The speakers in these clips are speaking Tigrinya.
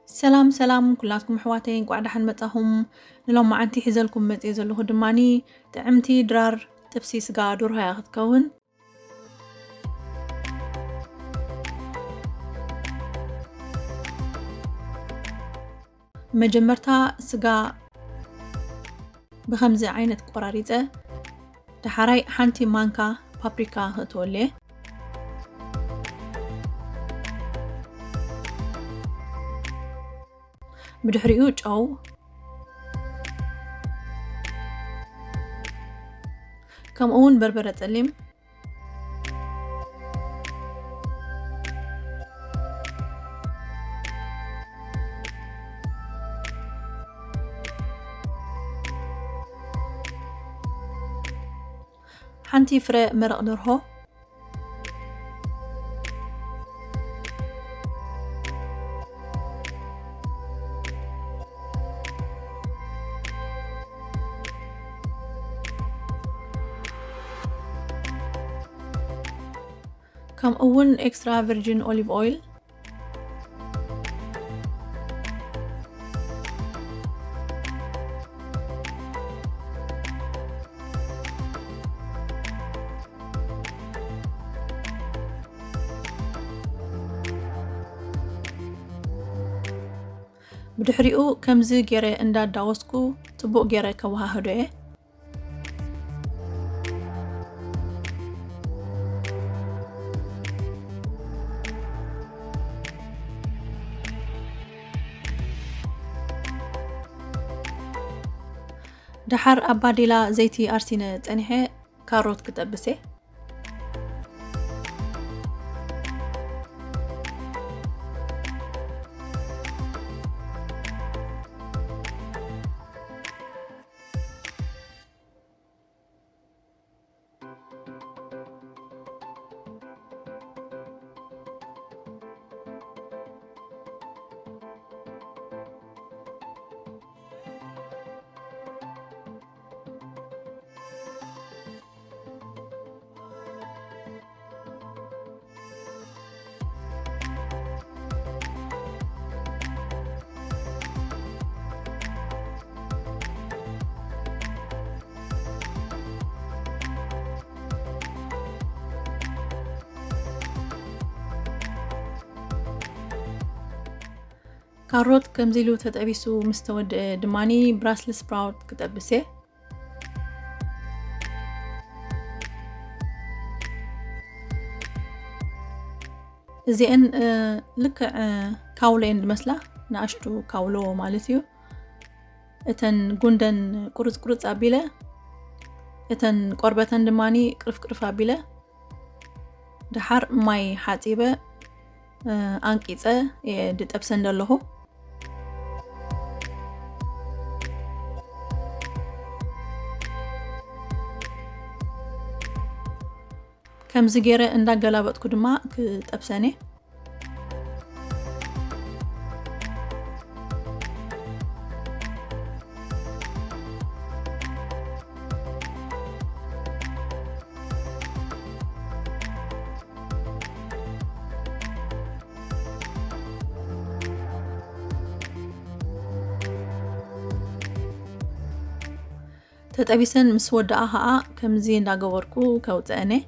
ሰላም ሰላም ኩላትኩም ኣሕዋተይ፣ እንቋዕ ደሓን መጻኹም። ንሎማዓንቲ ሒዘልኩም መጽየ ዘለኹ ድማኒ ጥዕምቲ ድራር ጥብሲ ስጋ ዶርሆ እያ ክትከውን። መጀመርታ ስጋ ብኸምዚ ዓይነት ቆራሪጸ፣ ደሓራይ ሓንቲ ማንካ ፓፕሪካ ክእትወሉ እየ። ብድሕሪኡ ጨው፣ ከምኡ እውን በርበረ ጸሊም። ሓንቲ ፍረ መረቕ ደርሆ። ከምኡ እውን ኤክስትራ ቨርጂን ኦሊቭ ኦይል። ብድሕሪኡ ከምዚ ገይረ እንዳዳወስኩ ጽቡቕ ገይረ ከወሃህዶ እየ። ደሓር ኣብ ባዴላ ዘይቲ ኣርሲነ ጸኒሐ ካሮት ክጠብስ እየ። ካሮት ከምዚ ኢሉ ተጠቢሱ ምስ ተወደአ ድማኒ ብራስልስ ስፕራውት ክጠብስ እየ። እዚአን ልክዕ ካውሎ እየን ዝመስላ፣ ንኣሽቱ ካውሎ ማለት እዩ። እተን ጉንደን ቁርጽ ቁርጽ ኣቢለ፣ እተን ቆርበተን ድማኒ ቅርፍ ቅርፍ ኣቢለ፣ ደሓር ማይ ሓጺበ ኣንቂጸ እየ ድጠብሰን ዘለኹ። ከምዚ ገይረ እንዳገላበጥኩ ድማ ክጠብሰን እየ። ተጠቢሰን ምስ ወደኣ ኸኣ ከምዚ እንዳገበርኩ ከውፅአን እየ።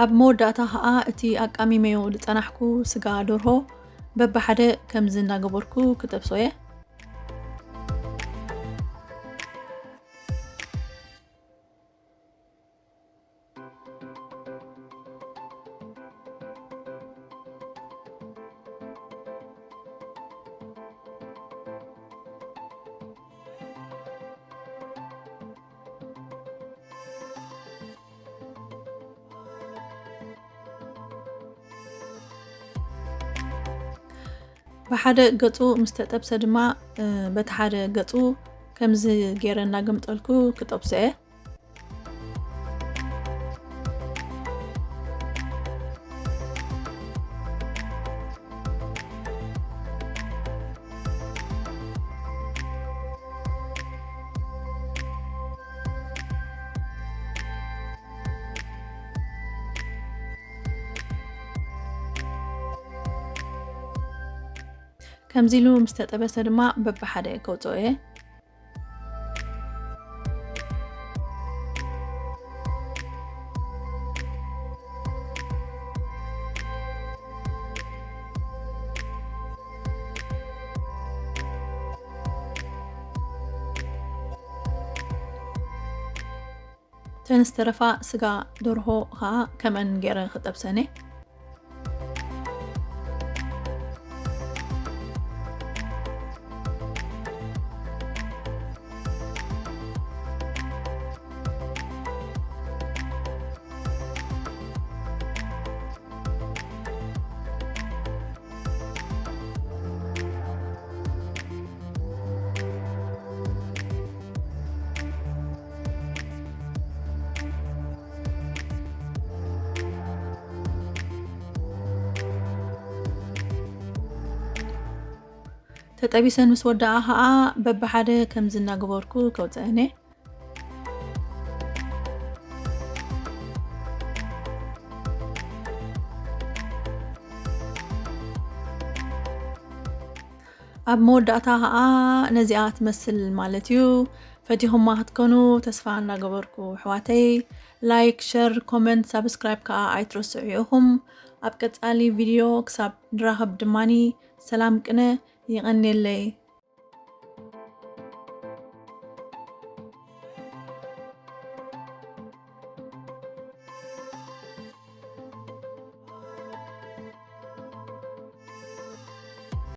ኣብ መወዳእታ ኸኣ እቲ ኣቃሚመዮ ዝጸናሕኩ ስጋ ደርሆ በብሓደ ከምዚ እንዳገበርኩ ክጠብሶ እየ። ብሓደ ገጹ ምስ ተጠብሰ ድማ፣ እ፣ በቲ ሓደ ገጹ ከምዚ ገይረ እናገምጠልኩ ክጠብሶ እየ። ከምዚ ኢሉ ምስ ተጠበሰ ድማ በብሓደ ከውፅኦ እየ። እተን ዝተረፋ ስጋ ደርሆ ኸዓ ከምአን ገይረ ክጠብሰን እየ። ተጠቢሰን ምስ ወደኣ ኸዓ በብሓደ ከምዚ እናገበርኩ ከውፅአን እየ። ኣብ መወዳእታ ኸዓ ነዚኣ ትመስል ማለት እዩ። ፈቲኹማ ክትኮኑ ተስፋ እናገበርኩ ኣሕዋተይ፣ ላይክ፣ ሸር፣ ኮመንት፣ ሳብስክራይብ ከዓ ኣይትረስዑ ኢኹም። ኣብ ቀፃሊ ቪድዮ ክሳብ ንራኸብ ድማኒ ሰላም ቅነ። የቐንየለይ።